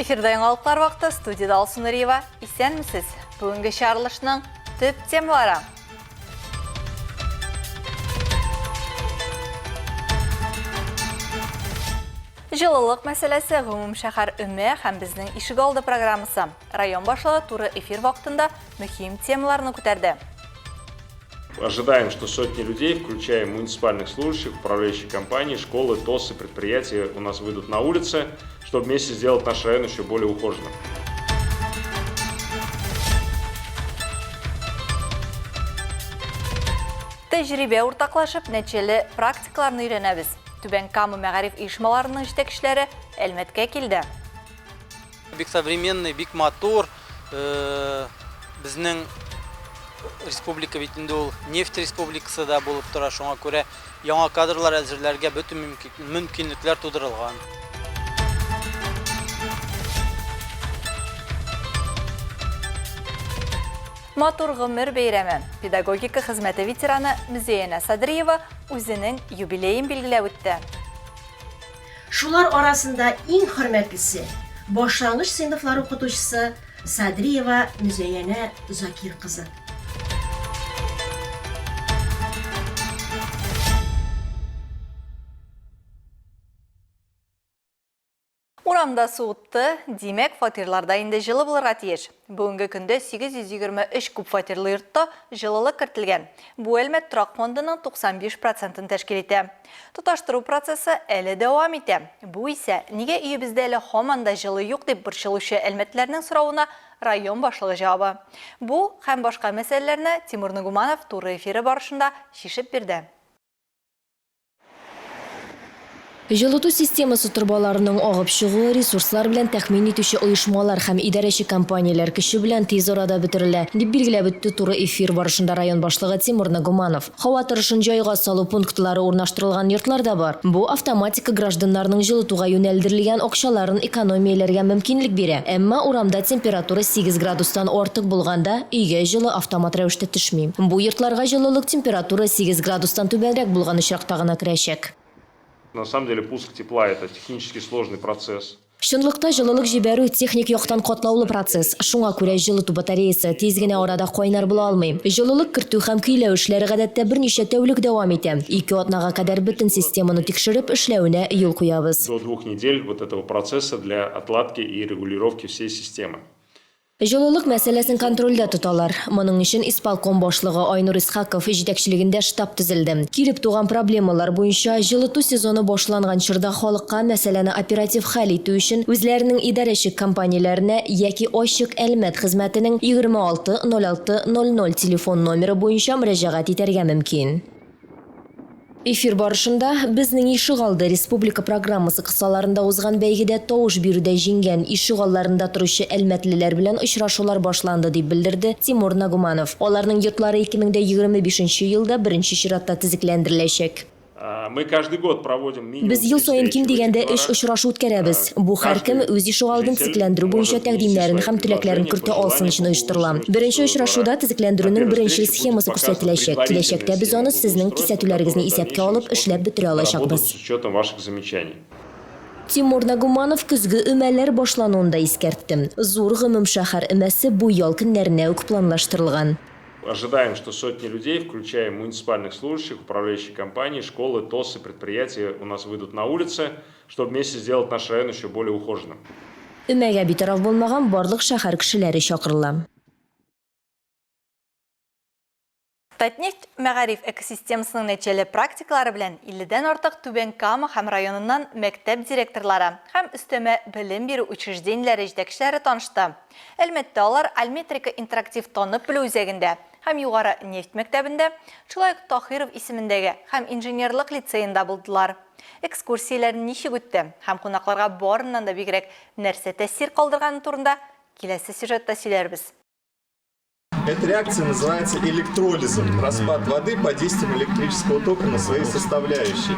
Эфирда яңалыклар вакыты, студиядә Алсу Нуриева. Исәнмесез! Бүгенге чыгарылышның төп темалары. Җылылык мәсьәләсе, гомумшәһәр өмә һәм безнең ишегалды программасы. Район башлыгы туры эфир вакытында мөһим темаларны күтәрде. Ожидаем, что сотни людей, включая муниципальных служащих, управляющие компании, школы, ТОСы, предприятия у нас выйдут на улицы, чтобы вместе сделать наш район еще более ухоженным. Тәҗрибә уртаклашып, нәтиҗәле практикаларны өйрәнәбез. Түбән Кама мәгариф оешмаларының җитәкчеләре Әлмәткә килде. Бик современный, бик матур. Безнең республика бит инде ул нефть республикасы да булып тора, шуңа күрә яңа кадрлар әзерләргә бөтен мөмкинлекләр тудырылган. Матур гомер бәйрәме. Педагогика хезмәте ветераны Мөзәянә Садриева үзенең юбилеен билгеләп үтте. Шулар арасында иң хөрмәтлесе, башлангыч сыйныфлар укытучысы Садриева Мөзәянә Закир кызы. Урамда суытты, димәк, фатирларда инде җылы булырга тиеш. Бүгенге көндә 823 күпфатирлы йортта җылылык кертелгән. Бу Әлмәт торак фондының 95 процентын тәшкил итә. Тоташтыру процессы әле дәвам итә. Бу исә, нигә өебездә әле һаман да җылы юк дип борчылучы әлмәтлеләрнең соравына район башлыгы җавабы. Бу һәм башка мәсьәләләрне Тимур Нагуманов туры эфиры барышында чишеп бирде. Җылыту системасы торбаларының агып чыгуы ресурслар белән тәэмин итүче оешмалар һәм идарәче компанияләр көче белән тиз арада бетерелә, дип билгеләп үтте туры эфир барышында район башлыгы Тимур Нагуманов. Һава торышын җайга салу пунктлары урнаштырылган йортлар да бар. Бу автоматика гражданнарның җылытуга юнәлдерелгән акчаларын экономияләргә мөмкинлек бирә. Әмма урамда температура 8 градустан артык булганда, өйгә җылы автомат рәвештә төшми. Бу йортларга җылылык температура 8 градустан түбәнрәк булган очракта гына керәчәк. На самом деле пуск тепла это технически сложный процесс. Чынлыкта җылылык җибәрү техник яктан катлаулы процесс. Шуңа күрә җылыту батареясы тиз генә арада кайнар була алмый. Җылылык кертү һәм көйләү эшләре гадәттә берничә тәүлек дәвам итә. Ике атнага кадәр бөтен системаны тикшереп, эшләвенә юл куябыз. До двух недель вот этого процесса для отладки и регулировки всей системы. Җылылык мәсьәләсен контрольдә тоталар. Моның өчен исполком башлыгы Айнур Исхаков җитәкчелегендә штаб төзелде. Килеп туган проблемалар буенча җылыту сезоны башланган чорда халыкка мәсьәләне оператив хәл итү өчен үзләренең идарәче компанияләренә яки Ачык Әлмәт хезмәтенең 26 06 00 телефон номеры буенча мөрәҗәгать итәргә мөмкин. Эфир барышында Безнең ишегалды республика программасы кысаларында узган бәйгедә тавыш бирүдә җиңгән ишегалларында торучы әлмәтлеләр белән очрашулар башланды, дип белдерде Тимур Нагуманов. Аларның йортлары 2025 нче елда беренче чиратта төзекләндереләчәк. Мы каждый год проводим минимум Без ел три саен встречи ким в этих дигәндә өч дворах. очрашу үткәрәбез. Бу һәркем Каждый үз ишегалдын житель төзекләндерү может буенча внести тәкъдимнәрен свои һәм теләкләрен предложения, кертә алсын пожелания өчен по оештырыла. благоустройству Беренче своего очрашуда двора. На төзекләндерүнең первой беренчел встрече будет схемасы показана күрсәтеләчәк. предварительная Киләчәктә без схема аны сезнең благоустройства, кисәтүләрегезне которую в исәпкә дальнейшем алып мы эшләп сможем бетерә доработать алачакбыз. с учетом ваших замечаний. Тимур Нагуманов көзге өмәләр башлануын да искәртте. Зур гомумшәһәр өмәсе бу ял көннәренә үк планлаштырылган. Ожидаем, что сотни людей, включая муниципальных служащих, управляющие компании, школы, ТОСы, предприятия у нас выйдут на улицы, чтобы вместе сделать наш район еще более ухоженным. Өмәгә битараф булмаган барлык шәһәр кешеләре чакырыла. Татнефть мәгариф экосистемасының нәтиҗәле практикалары белән 50 дән артык Түбән Кама һәм районыннан мәктәп директорлары һәм өстәмә белем бирү учреждениеләре җитәкчеләре танышты. Әлмәттә алар Альметрика интерактив танып белү үзәгендә һәм Югары нефть мәктәбендә, шулай ук Таһиров исемендәге һәм инженерлык лицеенда булдылар. Экскурсияләр ничек үтте һәм кунакларга барыннан да бигрәк нәрсә тәэсир калдырганы турында киләсе сюжетта сөйләрбез. Эта реакция называется электролизом, распад воды под действием электрического тока на свои составляющие.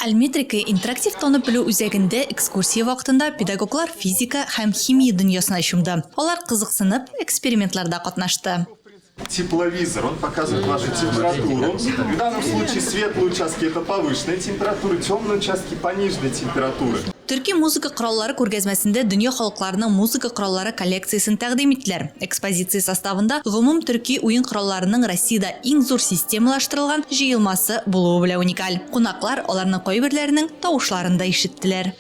Альметрика интерактив танып белү үзәгендә экскурсия вакытында педагоглар физика һәм химия дөньясына чумды. Алар кызыксынып, экспериментларда катнашты. Тепловизор, он показывает вашу температуру. В данном случае светлые участки это повышенная температура, темные участки пониженной температуры. Төрки музыка кораллары күргәзмәсендә дөнья халыкларының музыка кораллары коллекциясен тәкъдим иттеләр. Экспозиция составында гомум төрки уен коралларының Россиядә иң зур системалаштырылган җыелмасы булуы белән уникаль. Кунаклар аларның кайберләренең тавышларын да ишеттеләр.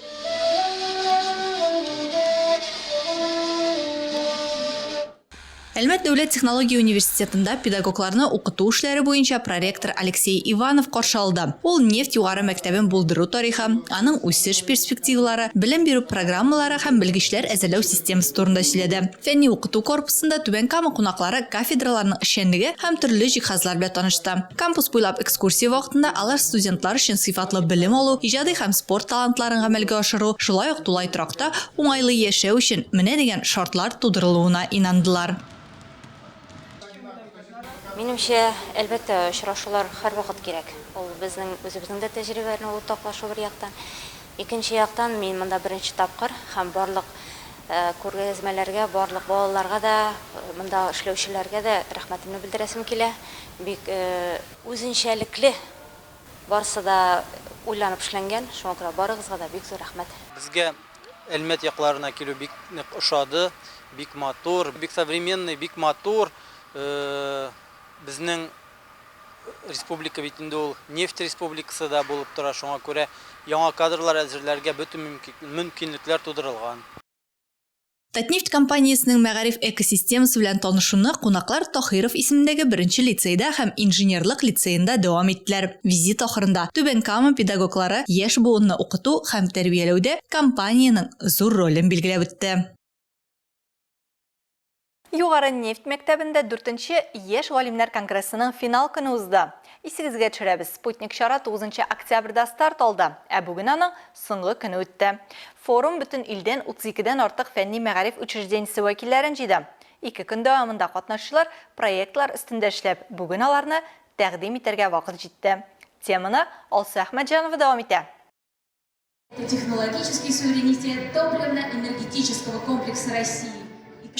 Әлмәт дәүләт технология университетында педагогларны укыту эшләре буенча проректор Алексей Иванов каршы алды. Ул нефть югары мәктәбен булдыру тарихы, аның үсеш перспективалары, белем бирү программалары һәм белгечләр әзерләү системасы турында сөйләде. Фәнни укыту корпусында Түбән Кама кунаклары кафедраларның эшчәнлеге һәм төрле җиһазлар белән танышты. Кампус буйлап экскурсия вакытында алар студентлар өчен сыйфатлы белем алу, иҗади һәм спорт талантларын гамәлгә ашыру, шулай ук тулай торакта уңайлы яшәү өчен менә дигән шартлар тудырылуына инандылар. Минемчә, әлбәттә, очрашулар һәрвакыт кирәк. Ул безнең үзебезнең дә тәҗрибәне уртаклашу бер яктан. Икенче яктан, мин монда беренче тапкыр һәм барлык күргәзмәләргә, барлык балаларга да, монда эшләүчеләргә дә рәхмәтемне белдерәсем килә. Бик үзенчәлекле, барысы да уйланып эшләнгән, шуңа күрә барыгызга да бик зур рәхмәт. Безгә Әлмәт якларына килү бик нык ошады, бик матур, бик современный, бик матур. Безнең республика бит инде ул нефть республикасы да булып тора, шуңа күрә яңа кадрлар әзерләргә бөтен мөмкинлекләр тудырылган. Татнефть компаниясенең мәгариф экосистемасы белән танышуны кунаклар Таһиров исемендәге беренче лицейда һәм инженерлык лицеенда дәвам иттеләр. Визит ахырында Түбән Кама педагоглары яшь буынны укыту һәм тәрбияләүдә компаниянең зур ролен билгеләп үтте. Югары нефть мәктәбендә дүртенче Яшь галимнәр конгрессының финал көне узды. Исегезгә төшерәбез, Спутник чара тугызынчы октябрьдә старт алды, ә бүген аның соңгы көне үтте. Форум бөтен илдән 32 дән артык фәнни-мәгариф учреждениесе вәкилләрен җыйды. Ике көн дәвамында катнашучылар проектлар өстендә эшләп, бүген аларны тәкъдим итәргә вакыт җитте. Теманы Алсу Әхмәтҗанова дәвам итә. Технологический суверенитет топливно-энергетического комплекса России.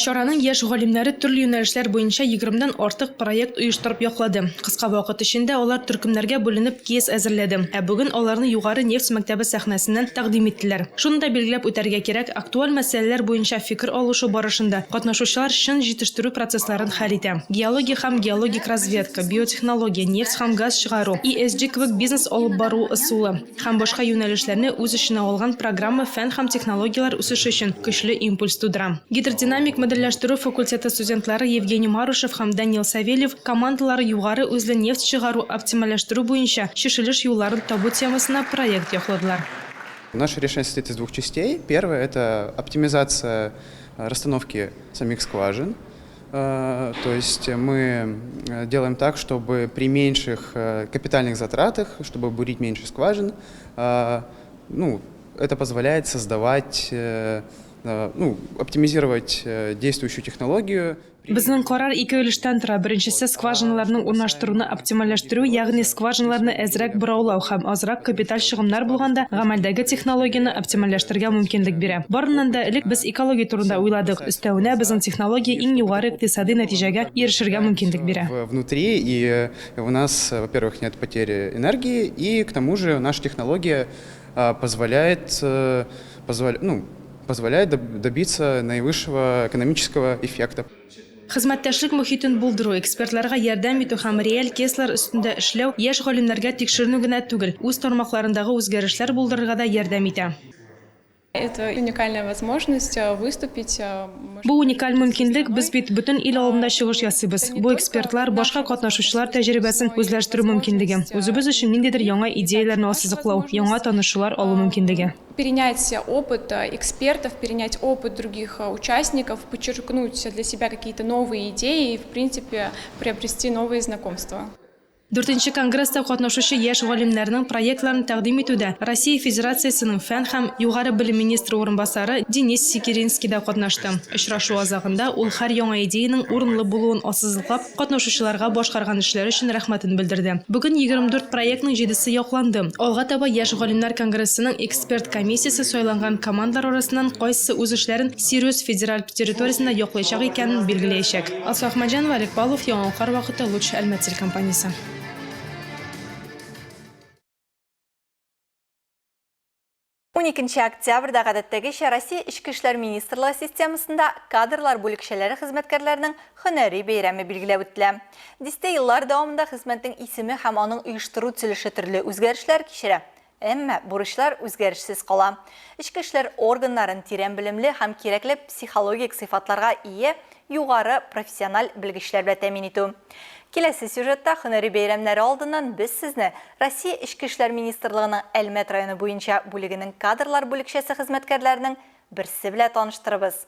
Чараның яшь галимнәре төрле юнәлешләр буенча егермедән артык проект оештырып яклады. Кыска вакыт эчендә алар төркемнәргә бүленеп кейс әзерләде. Ә бүген аларны Югары нефть мәктәбе сәхнәсеннән тәкъдим иттеләр. Шуны да билгеләп үтәргә кирәк, актуаль мәсьәләләр буенча фикер алышу барышында катнашучылар чын җитештерү процессларын хәл итә. Геология һәм геологик разведка, биотехнология, нефть һәм газ чыгару, ESG кебек бизнес алып бару ысулы. Һәм башка юнәлешләрне үз эченә алган программа фән һәм технологияләр үсеше өчен көчле импульс тудыра. Гидродинамик модельләштерү факультеты студентлары Евгений Марушев һәм Даниил Савельев командалары югары үзле нефть чыгару оптимальләштерү буенча чишелеш юлларын табу темасына проект якладылар. Наше решение состоит из двух частей. Первое – это оптимизация расстановки самих скважин. То есть мы делаем так, чтобы при меньших капитальных затратах, чтобы бурить меньше скважин, ну, это позволяет создавать, ну, оптимизировать действующую технологию. Безнең карар ике өлештән тора. Беренчесе, скважиналарның урнаштыруны оптимальләштерү, ягъни скважиналарны әзрәк бораулау һәм азрак капиталь чыгымнар булганда гамәлдәге технологияне оптимальләштерергә мөмкинлек бирә. Барыннан да элек без экология турында уйладык. Өстәвенә, безнең технология иң югары икътисади нәтиҗәгә ирешергә мөмкинлек бирә. Внутри, и у нас, во-первых, нет потери энергии, и к тому же наша технология позволяет, ну, позволяет добиться наивысшего экономического эффекта. Хезмәттәшлек мохитен булдыру, экспертларга ярдәм итү һәм реаль кейслар өстендә эшләү яшь галимнәргә тикшеренү генә түгел, үз тармакларындагы үзгәрешләр булдырырга да ярдәм итә. Это уникальная возможность выступить. Бу уникаль мөмкинлек, без бит бөтен ил алдында чыгыш ясыйбыз. Бу экспертлар, башка катнашучылар тәҗрибәсен үзләштерү мөмкинлеге. Үзебез өчен ниндидер яңа идеяләрне ассызыклау, яңа танышулар алу мөмкинлеге. Перенять опыт экспертов, перенять опыт других участников, подчеркнуть для себя какие-то новые идеи и, в принципе, приобрести новые знакомства. Дүртенче конгресста катнашучы яшь галимнәрнең проектларын тәкъдим итүдә Россия Федерациясенең фән һәм югары белем министры урынбасары Денис Секиринский да катнашты. Очрашу азагында ул һәр яңа идеянең урынлы булуын ассызыклап, катнашучыларга башкарган эшләре өчен рәхмәтен белдерде. Бүген 24 проектның җидесе якланды. Алга таба яшь галимнәр конгрессының эксперт комиссиясе сайланган командалар арасыннан кайсысы үз эшләрен Сириус федераль территориясендә яклаячак икәнен билгеләячәк. Алсу Әхмәтҗанова, Олег Павлов, Яңалыклар вакыты, Луч Әлмәт телекомпаниясе. Уникенче октябрьдә гадәттәгечә Россия Эчке эшләр министрлыгы системасында кадрлар бүлекчәләре хезмәткәрләренең һөнәри бәйрәме билгеләп үтелә. Дистә еллар дәвамында хезмәтнең исеме һәм аның оештыру төзелеше төрле үзгәрешләр кичерә. Әмма бурычлар үзгәрешсез кала. Эчке эшләр органнарын тирән белемле һәм кирәкле психологик сыйфатларга ия югары профессиональ белгечләр белән тәэмин итү. Киләсе сюжетта һөнәри бәйрәмнәре алдыннан без сезне Россия Эчке эшләр министрлыгының Әлмәт районы буенча бүлегенең кадрлар бүлекчәсе хезмәткәрләренең берсе белән таныштырыбыз.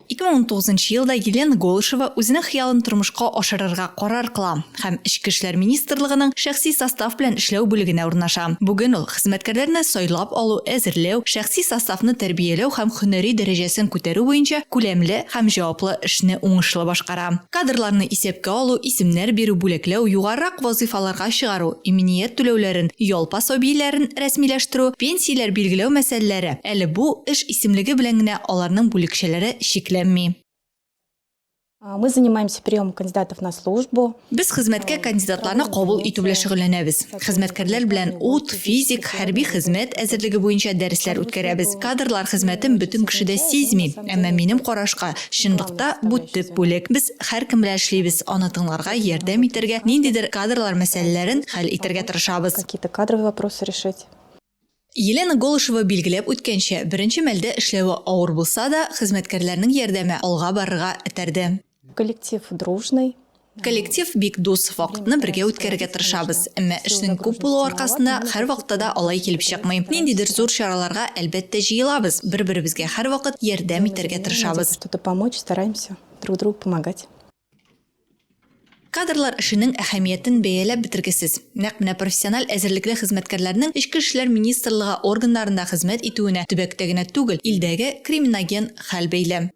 2019 нчы елда Елена Голышева үзенең хыялын тормышка ашырырга карар кыла һәм Эчке эшләр министрлыгының шәхси состав белән эшләү бүлегенә урнаша. Бүген ул хезмәткәрләрне сайлап алу, әзерләү, шәхси составны тәрбияләү һәм һөнәри дәрәҗәсен күтәрү буенча күләмле һәм җаваплы эшне уңышлы башкара. Кадрларны исәпкә алу, исемнәр бирү, бүләкләү, югарырак вазыйфаларга чыгару, иминият түләүләрен, ял пособиеләрен рәсмиләштерү, пенсияләр билгеләү мәсьәләләре, әле бу эш исемлеге белән генә аларның бүлекчәләре чикләнми. Мы занимаемся приемом кандидатов на службу. Без хезмәткә кандидатларны кабул итү белән шөгыльләнәбез. Хезмәткәрләр белән ут, физик, хәрби хезмәт әзерлеге буенча дәресләр үткәрәбез. Кадрлар хезмәтен бөтен кеше дә сизми, әмма минем карашка, чынлыкта, бу төп бүлек. Без һәркем белән эшлибез, аны тыңларга, ярдәм итәргә, ниндидер кадрлар мәсьәләләрен хәл итәргә тырышабыз. Какие-то кадровые вопросы решить. Елена Голышева билгеләп үткәнчә, беренче мәлдә эшләве авыр булса да, хезмәткәрләрнең ярдәме алга барырга этәрде. Коллектив дружный. Коллектив бик дус, вакытны бергә үткәрергә тырышабыз. Әмма эшнең күп булуы аркасында һәрвакытта да алай килеп чыкмый. Ниндидер зур чараларга, әлбәттә, җыелабыз, бер-беребезгә һәрвакыт ярдәм итәргә тырышабыз. Что-то помочь, стараемся друг другу помогать. Кадрлар эшенең әһәмиятен бәяләп бетергесез. Нәкъ менә профессиональ әзерлекле хезмәткәрләрнең Эчке эшләр министрлыгы органнарында хезмәт итүенә төбәктә генә түгел, илдәге криминоген хәл бәйле.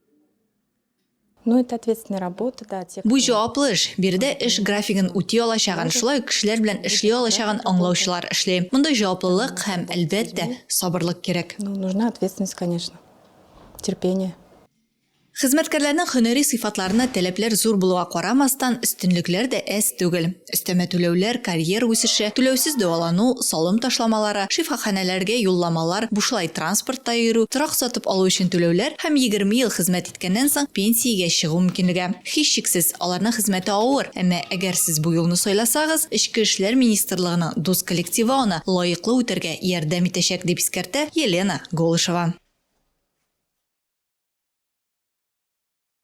Ну, это ответственная работа, да, те, Бу кто җаваплы эш. Биредә эш графигын үти алачагын, шулай ук кешеләр белән эшли алачагын аңлаучылар эшли. Монда җаваплылык һәм, әлбәттә, сабырлык кирәк. Ну, нужна ответственность, конечно, терпение. Хезмәткәрләрнең һөнәри сыйфатларына таләпләр зур булуга карамастан, өстенлекләр дә әз түгел. Өстәмә түләүләр, карьера үсеше, түләүсез дәвалану, салым ташламалары, шифаханәләргә юлламалар, бушлай транспортта йөрү, торак сатып алу өчен түләүләр һәм 20 ел хезмәт иткәннән соң пенсиягә чыгу мөмкинлеге. Һичшиксез, аларның хезмәте авыр, әмма әгәр сез бу юлны сайласагыз, Эчке эшләр министрлыгының дус коллективы аны лаеклы үтәргә ярдәм итәчәк, дип искәртә Елена Голышева.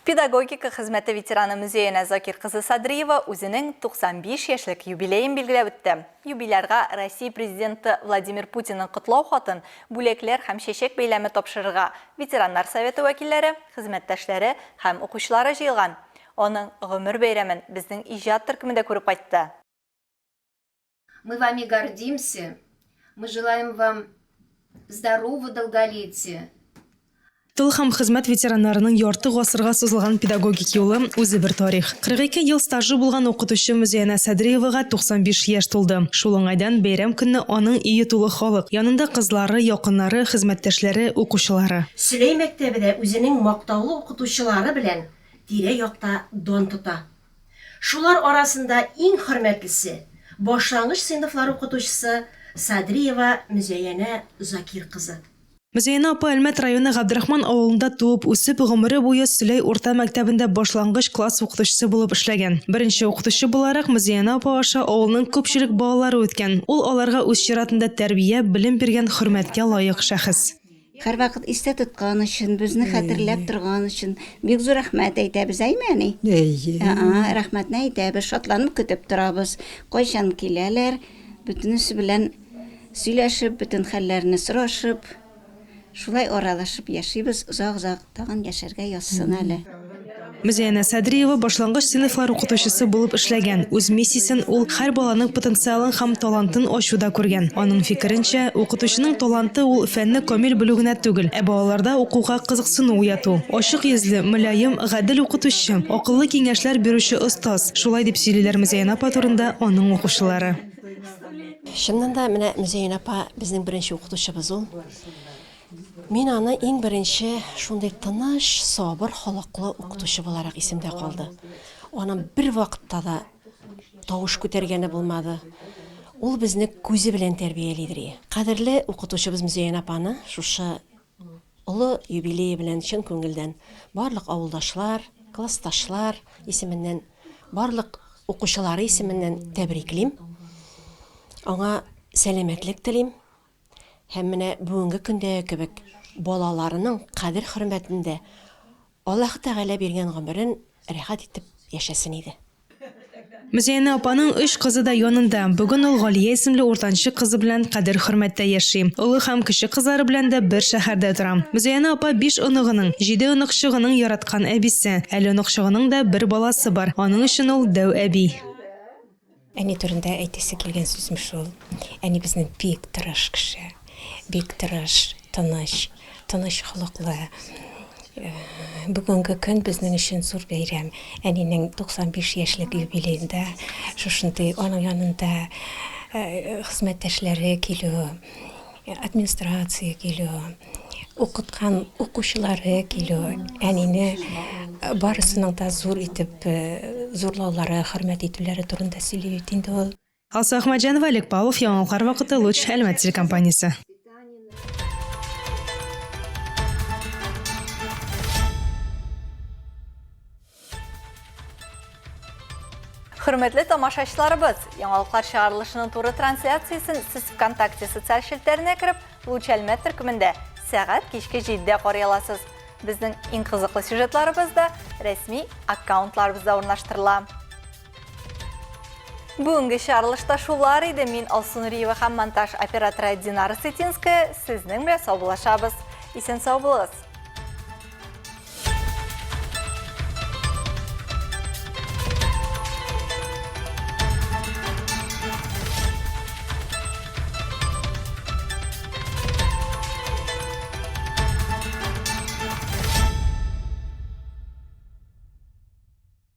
Педагогика хезмәте ветераны Мөзәянә Закир кызы Садриева үзенең 95 яшьлек юбилеен билгеләп үтте. Юбилярга Россия Президенты Владимир Путинның котлау хатын, бүләкләр һәм чәчәк бәйләме тапшырырга ветераннар советы вәкилләре, хезмәттәшләре һәм укучылары җыелган. Аның гомер бәйрәмен безнең иҗат төркеме дә күреп кайтты. Мы вами гордимся, мы желаем вам здорового долголетия. Тыл һәм хезмәт ветераннарының ярты гасырга сузылган педагогик юлы, үзе бер тарих. 42 ел стажы булган укытучы Мөзәянә Садриевага 95 яшь тулды. Шул уңайдан бәйрәм көнне аның өе тулы халык, янында кызлары, якыннары, хезмәттәшләре, укучылары. Сөләй мәктәбе дә үзенең мактаулы укытучылары белән тирә-якта дан тота. Шулар арасында иң хөрмәтлесе, башлангыч сыйныфлар укытучысы Садриева Мөзәянә Закир кызы. Мөзәянә апа Әлмәт районы Габдрахман авылында туып-үсеп, гомере буе Сөләй урта мәктәбендә башлангыч класс укытучысы булып эшләгән. Беренче укытучы буларак, Мөзәянә апа аша авылның күпчелек балалары үткән. Ул аларга үз чиратында тәрбия, белем биргән хөрмәткә лаек шәхес. Һәрвакыт истә тоткан өчен, безне хәтерләп торган өчен бик зур рәхмәт әйтәбез, әйме, әни? Әйе. Ә, рәхмәтне әйтәбез, шатланып көтеп торабыз. Кайчан киләләр, бөтенесе белән сөйләшеп, бөтен хәлләрне сорашып, шулай аралашып яшибез, озак-озак тагын яшәргә язсын әле. Мөзәянә Садриева башлангыч сыйныфлар укытучысы булып эшләгән. Үз миссиясен ул һәр баланың потенциалын һәм талантын ачуда күргән. Аның фикеренчә, укытучының таланты ул фәнне камил белү генә түгел, ә балаларда укуга кызыксыну уяту. Ачык йөзле, мөлаем, гадел укытучы, акыллы киңәшләр бирүче остаз, шулай дип сөйлиләр Мөзәянә апа турында аның укучылары. Чыннан да, менә Мөзәянә апа безнең беренче укытучыбыз ул. Мин аны иң беренче шундый тыныч, сабыр холыклы укытучы буларак исемдә калды. Аның бервакытта да тавыш күтәргәне булмады. Ул безне күзе белән тәрбиялидер и. Кадерле укытучыбыз Мөзәянә апаны шушы олы юбилее белән чын күңелдән барлык авылдашлар, классташлар исеменнән, барлык укучылары исеменнән тәбриклим. Аңа сәламәтлек телим. Һәм менә бүгенге көндәге кебек балаларының кадер-хөрмәтендә Аллаһы Тәгалә биргән гомерен рәхәт итеп яшәсен иде. Мөзәянә апаның өч кызы да янында. Бүген ул Галия исемле уртанчы кызы белән кадер-хөрмәттә яши. Олы һәм кече кызлары белән дә бер шәһәрдә тора. Мөзәянә апа биш оныгының, җиде оныкчыгының яраткан әбисе. Әле оныкчыгының да бер баласы бар. Аның өчен ул дәү әби. Әни турында әйтәсе килгән сүзем шул, әни безнең бик тырыш кеше, бик тырыш, тыныч, тыныч холыклы. Бүгенге көн безнең өчен зур бәйрәм. Әнинең 95 яшьлек юбилеенда шушындый аның янында хезмәттәшләре килү, администрация килү, укыткан укучылары килү, әнине барысының да зур итеп зурлаулары, хөрмәт итүләре турында сөйли бит инде ул. Алсу Әхмәтҗанова, Олег Павлов, Яңалыклар вакыты, Луч, Әлмәт телекомпаниясе. Хөрмәтле тамашачыларыбыз, яңалыклар чыгарылышының туры трансляциясен сез ВКонтакте социаль челтәренә кереп, Луч Әлмәт төркемендә сәгать кичке 7-дә карый аласыз. Безнең иң кызыклы сюжетларыбыз да рәсми аккаунтларыбызда урнаштырыла. Бүгенге чыгарылышта шулар иде. Мин Алсу Нуриева һәм монтаж операторы Динара Сытинская сезнең белән саубуллашабыз. Исән сау булыгыз.